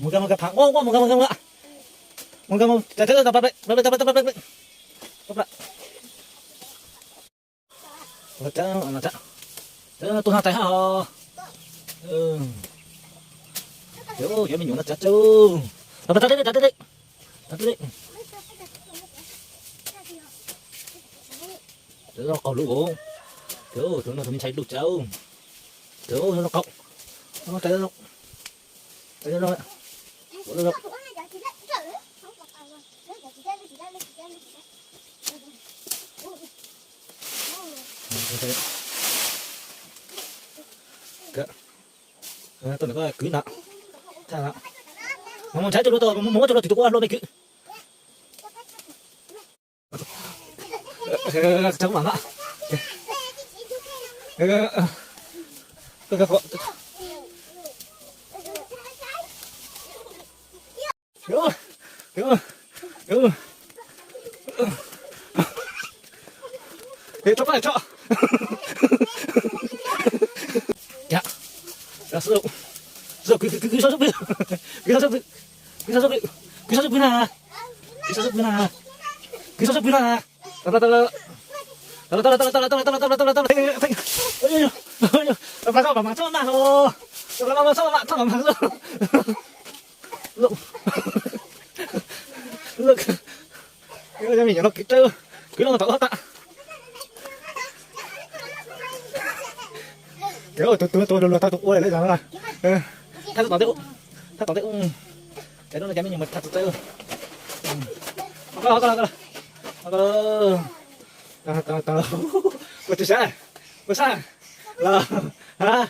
Mus ka, mus ka, phav, ua, ua, mus ka, mus ka, mus ka. Mus ka, mus, tsa, tsa, tsa, pla, pla, pla, pla, pla, pla, pla. Tuaj no tais hab os. Cov me nyuam no tsa tsau. Tsa, tsa, tsa, tsa, tsa, tsa. Cov no qaug lub os. Cov no tus me ntxhais lub tsau. Cov no qaug. Tais zoo. Tais zoo. Tais zoo. Tuaj no kwv no. Mus ntshai coj lug, mus muab coj lug tim tus ua luaj me kwv. Tsa mam no. Tso pab tso. Kwv, kwv, kwv, kwv sab sub pwg, kwv sab sub pwg, kwv sab sub pwg, kwv sab sub pwg na, kwv sab sub pwg na, kwv sab sub pwg na. Tau lawm, tau lawm, tau lawm, tau lawm. Tau lawm, tau lawm, tau lawm, tau lawm, tau lawm. Tau lawm, tau lawm, tau lawm. Look. Look. Cov me nyuam no kwv tsau, kwv loo tau ua tas. Cov tus, tus, tus, tus, tus, tus ua lawm no. Thaj tom ntej, thaj tom ntej. Cov no cov me nyuam mas thaj tom ntej. Koj los, koj los, koj los. Koj los. Koj los, koj los. Ua tsis sab, ua sab. Los, ha.